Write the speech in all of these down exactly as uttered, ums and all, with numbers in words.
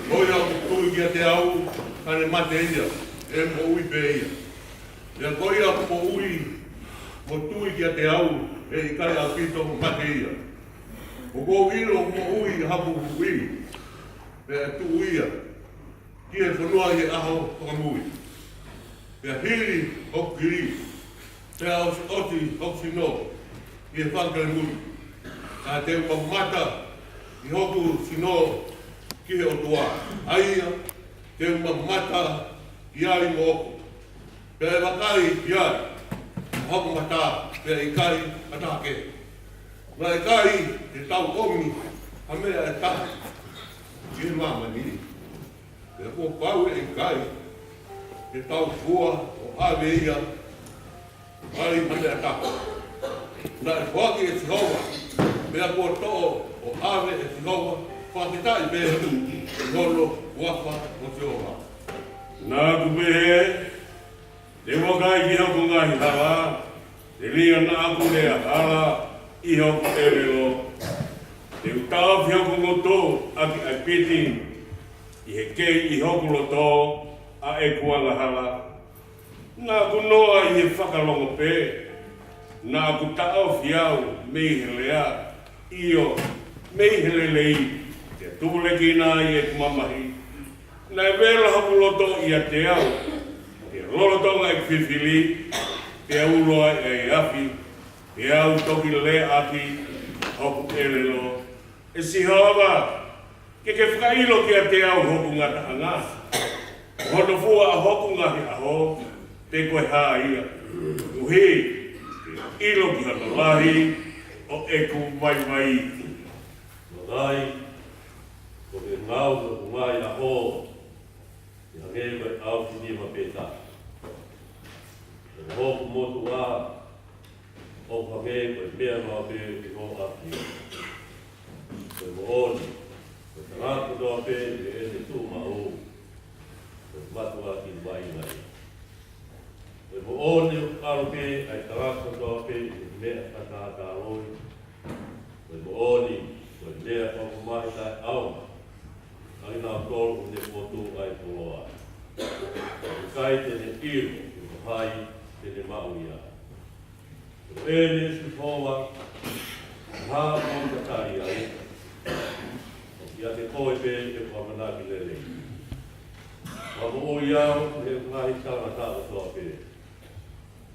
Ko ia ʻoku tui kiate au, ka ne mate ia, ʻe moʻui pē ia. Pea ko ia ʻoku moʻui mo tui kiate au, ʻe ʻikai ʻaupito mate ia. ʻOku ou ʻilo ʻoku moʻui ʻa hoku huhuʻi, pea ʻe tuʻu ia ki he fonua ʻi he ʻaho fakamui. Pea hili hoku kili, pea ʻosiʻosi hoku sino ʻi he fanga kelemui. Ka te u mamata ʻi hoku sino ki he ʻOtua, ʻa ia te u mamata ki ai moʻoku. Pea ʻe vakai ki ai ʻa hoku mata, pea ʻikai ha taha kehe. Naʻe ʻikai te tau ʻomi ha meʻa ʻe taha ki he māmani, pea kuo pau ʻe ʻikai te tau fua ʻo ʻave ia ʻi ha meʻa ʻe taha. Naʻe foaki ʻe Sihova, pea kuo toʻo ʻo ʻave ʻe Sihova, fakafetaʻi pē ki hono huafa ʻo Sihova. Naʻa ku pehē, te u vakai ki hoku ngaahi hala, telia naʻa ku lea hala ʻi hoku ʻelelo. Te u taʻofi hoku ngutu ʻaki ʻa e piti, ʻi he kei ʻi hoku loto ʻa ʻeku angahala. Naʻa ku noa ʻi he fakalongo pē, naʻa ku taʻofi au mei he lea, ʻio, mei he lelei, te u tupulekina ai ʻeku mamahi. Naʻe vela hoku loto ʻiate au, pea lolotonga ʻeku fifili, pea ulo ai ʻa e afi, pea u toki lea ʻaki hoku ʻelelo. ʻE Sihova, ke ke fakaʻilo kiate au hoku ngataʻanga, hono fua ʻa hoku ngaahi ʻaho, pe ko e hā ia. Koeʻuhi ke u ʻilo ki hono lahi ʻo ʻeku vaivai. Vakai, ko ke ngāue ʻo ngaahi ʻaho, ʻe hangē ko e ʻaofinima pē taha. Ko hoku motuʻa, ʻoku hangē ko e meʻa maʻu pē ki hoʻo ʻafio. Ko e moʻoni, ko e tangata kotoa pē ʻi heʻene tuʻumaʻu, ko e mātuʻaki vaʻinga ia. Ko e moʻoni, ʻoku ʻalu pē ʻa e tangata kotoa pē ʻi he meʻa fakatātā loi. Ko e moʻoni, ko e meʻa fakamamahi taʻeʻaonga ʻa kinautolu ʻoku ne fokotuʻu ʻa e koloa. ʻIkai te ne ʻilo pe ko hai te ne maʻu ia. Ko eni, Sihova, ʻa e hā ʻoku ou tatali ai? ʻOku ʻiate koe pē ʻeku ʻamanaki lelei. Fakamoʻui au mei he ngaahi tangata kotoa pē.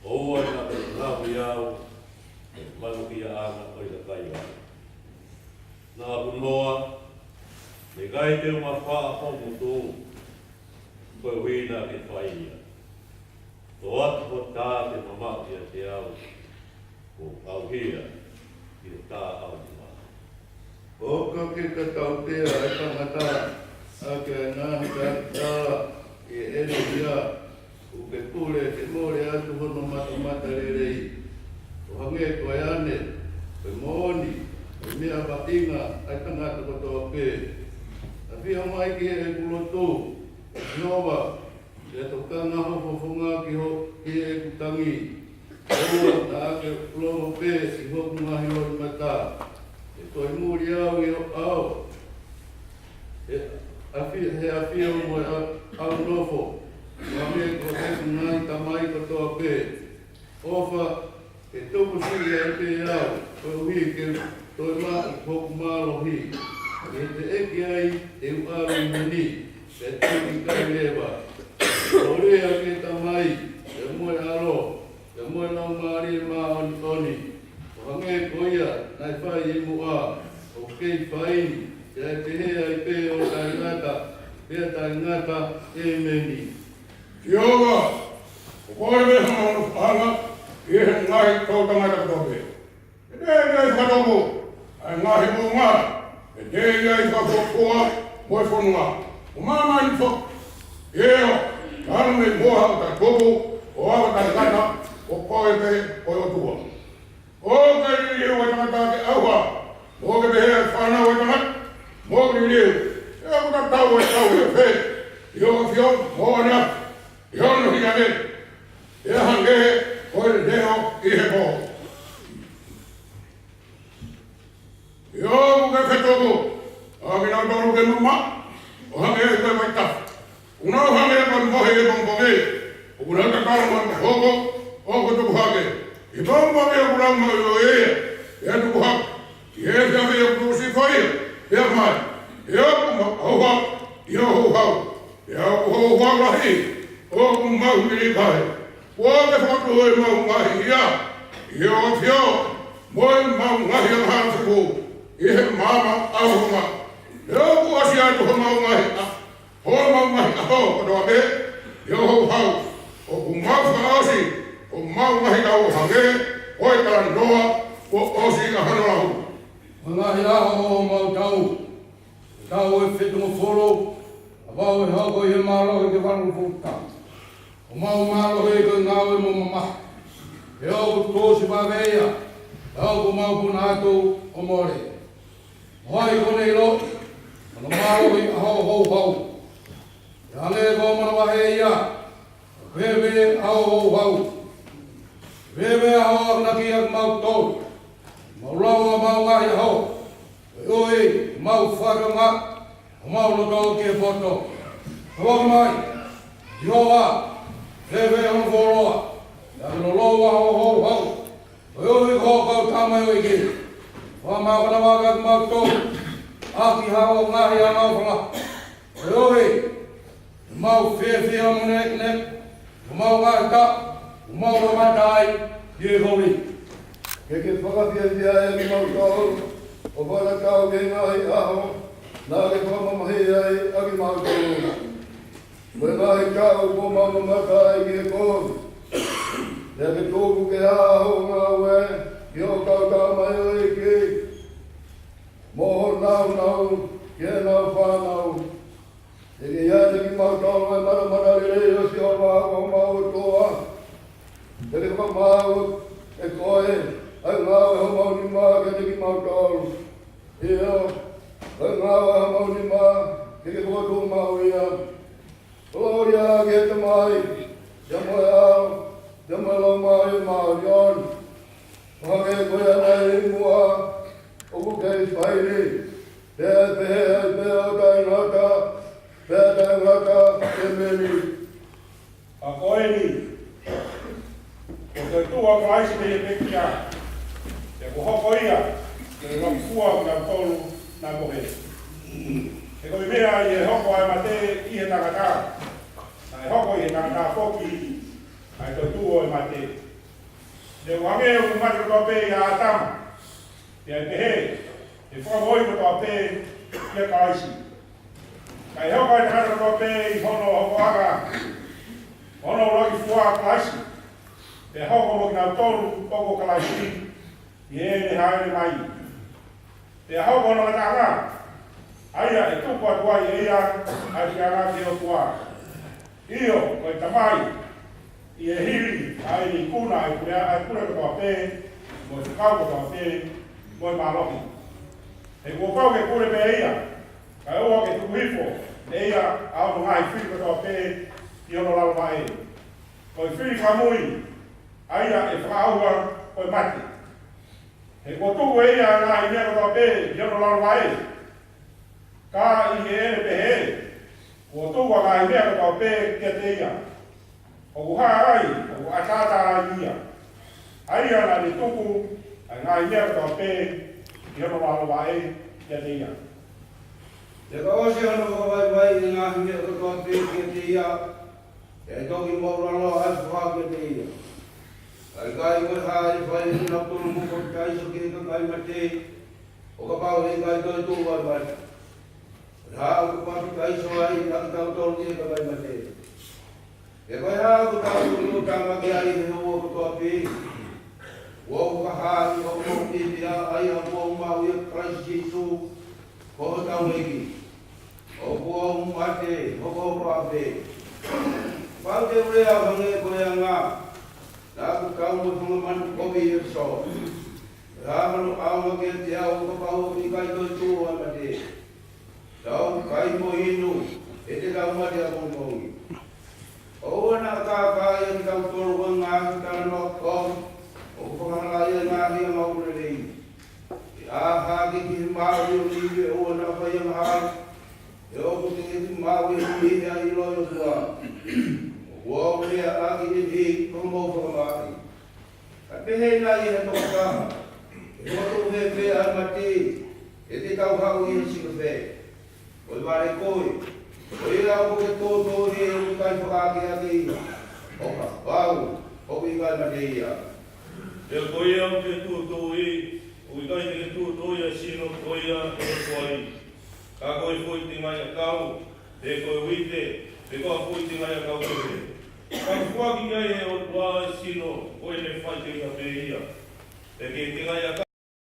ʻOua naʻa ke lave au ʻi he manukiaʻanga ʻo e kakai vale. Naʻa ku noa, naʻe ʻikai te u mafā hoku ngutu, koeʻuhi naʻa ke fai ia. Toʻo atu ho tā ke mamaʻo ʻiate au, ʻo ʻauhia ʻi he tā ʻauhia. ʻOka ke ka tautea ʻa e tangata ʻaki ʻa e ngaahi taʻataʻa ʻi heʻene hia, ʻoku ke pule ke mole atu hono matamatalelei. ʻO hangē ko e ane, ko e moʻoni, ko e meʻa vaʻinga ʻa e tangata kotoa pē. ʻAfio mai ki heʻeku lotu, ʻe Sihova, pea tokanga ho fofonga ki ho, ki heʻeku tangi. ʻOua naʻa ke longo pē ʻi hoku ngaahi loʻimata. ʻE toe muli au ʻi ho ʻao. He ʻafi-, he ʻafio mo e ʻa-, ʻaunofo, ʻo hangē ko ʻeku ngaahi tamai kotoa pē. ʻOfa ke tuku siʻi ai pē au, koeʻuhi ke toe maʻu hoku mālohi. Ke teʻeki ai te u ʻalu ʻi heni, pea te u ʻikai leva. Kole au ki he Tamai, pea mo e ʻAlo, pea mo e Laumālie Māʻoniʻoni. ʻO hangē ko ia naʻe fai ʻi muʻa, ʻoku kei fai ni, pea ʻe pehē ai pē ʻo taʻengata pea taʻengata. ʻĒmeni. Sihova, ko koe pē hono honofaʻanga ʻi he ngaahi toʻutangata kotoa pē. ʻE teʻeki ai fakatōpū ʻa e ngaahi moʻunga, ʻe teʻeki ai fakafuofua mo e fonua, ʻo māmani foki. ʻIo, talu mei muʻa ʻo taʻetupu, ʻo aʻu ʻo taʻengata, ko koe pē ko e ʻOtua. ʻOku ʻikai liliu ʻa e tangata ke ʻauha, mo ke pehē ʻa e fānau ʻa e tangata, mou liliu. ʻE ʻoku tatau ʻa e tau ʻi he ʻafio, ʻi hoʻo ʻafio mo ʻene ʻapi, ʻi hono hinga mei ʻe hangē ko e leʻo ʻi he pō. ʻIo, ʻoku ke fetuku ʻa kinautolu ke mamaʻo, ʻo hangē ko e vaitafe. ʻOku nau hangē ko e mohe ʻi he pongipongi. ʻOku nau tatau mo e hoko, ʻoku tupu hake. ʻI he pongipongi ʻoku nau maʻu ʻo ia, ʻe tupu hake. ʻI he efiafi ʻoku tuʻusi ko ia, pea mai. ʻE ʻoku mau houhau, ʻi hoʻo houhau. ʻE ʻoku houhau lahi, ʻoku mau hili kahe. Kuo ke fokotuʻu ʻemau ngaahi hia, ʻi he ʻAfio, mo ʻemau ngaahi angahala tuku, ʻi he maama ʻauhonga. ʻE ʻoku ʻosi atu homau ngaahi ʻa, homau ngaahi ʻaho kotoa pē, ʻi hoʻo houhau, ʻoku mau fakaʻosi, homau ngaahi lau hangē, ko e talanoa, kuo ʻosi ʻa hono lau. Ko e ngaahi ʻaho ʻo homau tau, tau ʻe fitungofulu, kapau ʻe hoko ʻi he mālohi ke valungofulu taha. Ko homau mālohi ko e ngāue mo e mamahi. ʻE ʻoku tuʻusi vave ia, ʻe ʻoku mau puna atu ʻo mole. Ko hai ʻoku ne ʻilo, ko hono mālohi ʻa hoʻo houhau. ʻE hangē ko hono vahe ia, veve ʻa hoʻo houhau. Veve ʻa hoʻo akonaki ʻa kimautolu. Mau lau ʻa homau ngaahi ʻaho. ʻOi, mau fakaʻaongaʻi homau loto ki he poto. Tauaki mai, ʻIo, veve hono fuoloa, ʻa e lolou ʻa hoʻo houhau. ʻOi, ko hoʻo kau tama ʻe ʻEiki. Fakamākona ʻa kimautolu ʻaki haʻo ngaahi angahala. ʻOi, mau fiefia mo neʻineʻi, mo mau ngata, mo mau mamata ai ki he kovi. Ke ke fakafiefia ʻa kimautolu, ʻo fakatatau ki he ngaahi ʻaho naʻa ke fakamamahiʻi ai ʻa kimautolu. Mo e ngaahi taʻu kuo mau mamata ai ki he kovi. Pea ke tuku ke hā hoʻo ngāue ki hoʻo kau tama ʻe ʻEiki, mo hoʻo nāunau ki heʻenau fānau. Ke ke ʻiate kimautolu ʻa e matamatalelei ʻo Sihova ko homau ʻOtua. Ke ke fakamaau ʻe koe ʻa e ngāue ʻa homau nima kiate kimautolu. ʻIo, ʻa e ngāue ʻa homau nima ke ke fokotuʻu maʻu ia. Kolōlia ki he Tamai, pea mo e ʻAlo, pea mo e Laumālie Māʻoniʻoni. ʻO hangē ko ia naʻe ʻi muʻa, ʻoku kei fai ni, pea ʻe pehē ai pē ʻo taʻengata, pea taʻengata. ʻEmeni. Pea ko eni, kuo toetuʻu ʻa Kalaisi mei he pekia, pea kuo hoko ia ko e ʻuluaki fua ʻo kinautolu naʻe mohe. He ko e meʻa ʻi he hoko ʻa e mate ʻi he tangata, naʻe hoko ʻi he tangata foki ʻa e toetuʻu ʻo e mate. He ʻoku hangē ʻoku mate kotoa pē ʻia ʻĀtama, pea ʻe pehē ʻe fakamoʻui kotoa pē ʻia Kalaisi. Kae hoko ʻa e tangata kotoa pē ʻi hono hokoʻanga, hono ʻuluaki fua ʻa Kalaisi, pea hoko mo kinautolu ʻoku ʻo Kalaisi, ʻi heʻene hāʻele mai. Pea hoko hono ngataʻanga, ʻa ia ʻe tuku atu ai ʻe ia ʻa e puleʻanga ki he ʻOtua. ʻIo, ko e Tamai, ʻi he hili ʻa ʻene ikuna ʻa e pule, ʻa e pule kotoa pē, mo e fekau kotoa pē, mo e mālohi. He kuo pau ke pule pē ia, kae ʻoua ke tuku hifo ʻe ia ʻa hono ngaahi fili kotoa pē ki hono lalo vaʻe. Ko e fili kamui, ʻa ia ʻe fakaʻauha ko e mate. He kuo tuku ʻe ia ʻa e ngaahi meʻa kotoa pē ki hono lalo vaʻe. Ka ʻi heʻene pehē, kuo tuku ʻa e ngaahi meʻa kotoa pē kiate ia. ʻOku hā ai, ʻoku ʻataʻatā ai ia, ʻa ia naʻa ne tuku ʻa e ngaahi meʻa kotoa pē ki hono lalo vaʻe kiate ia. Pea ka ʻosi hono fakavaivaiʻi ʻa e ngaahi meʻa kotoa pē kiate ia, ʻe toki moʻulaloa ʻa e foha kiate ia. Kae ʻikai ko e hā ʻe fai ʻe kinautolu kuo papitaiso ki he kakai mate, ʻo kapau ʻe ʻikai toetuʻu ʻa e mate? Ko e hā ʻoku papitaiso ai ʻa kitautolu ki he kakai mate? Pea ko e hā ʻoku tau tuʻutāmaki ai he ʻaho kotoa pē? Kuo u fakahā ʻi hoku moʻui pē ʻa ia kuo u maʻu ʻia Kalaisi Sīsū, ko hotau ʻEiki. ʻOku ou mate hokohoko pē. Kapau te u lea ʻo hangē ko e anga, naʻa ku tau mo e fanga manu kovi ʻi ʻEfesō. Ko e hā hono ʻaonga kiate au kapau ʻe ʻikai toetuʻu ʻa e mate? Tau kai mo inu, he te tau mate ʻapongipongi. ʻOua naʻa kākaaʻi ʻa kitautolu ʻe he ngaahi talanoa kovi, ʻoku fakahalaʻi ʻa e ngaahi angahala lelei. ʻE ʻā hake ki he māʻoniʻoni, ʻoua naʻa fai angahala, he ʻoku ʻoku te maʻu ʻe he ʻilo ʻa e ʻOtua. ʻOku ou lea ʻaki ʻi he ʻEiki ko homou fakamaaʻi. Ka pehē nai ʻe he tokotaha, ʻe hokohoko fēfē ʻa e mate, ʻe te tau haʻu ʻi he sino fē? Ko e vale ko ē, ko ia ʻoku ke tōtōiʻi ʻoku ʻikai fakaakeake ia, ʻo kapau ʻoku ʻikai mate ia. Pea ko ia ʻoku ke tōtōiʻi, ʻoku ʻikai te ke tōtōiʻi ʻa e sino ko ia ʻe ʻoku ai. Ka ko e foʻi tengaʻi ʻakau, pe ko e uite, pe ko ha foʻi tengaʻi ʻakau kehe, ka foaki ki ai ʻe he ʻOtua ʻa e sino, ko ʻene fai ki ai pē ia. Pe ko e tengaʻi ʻakau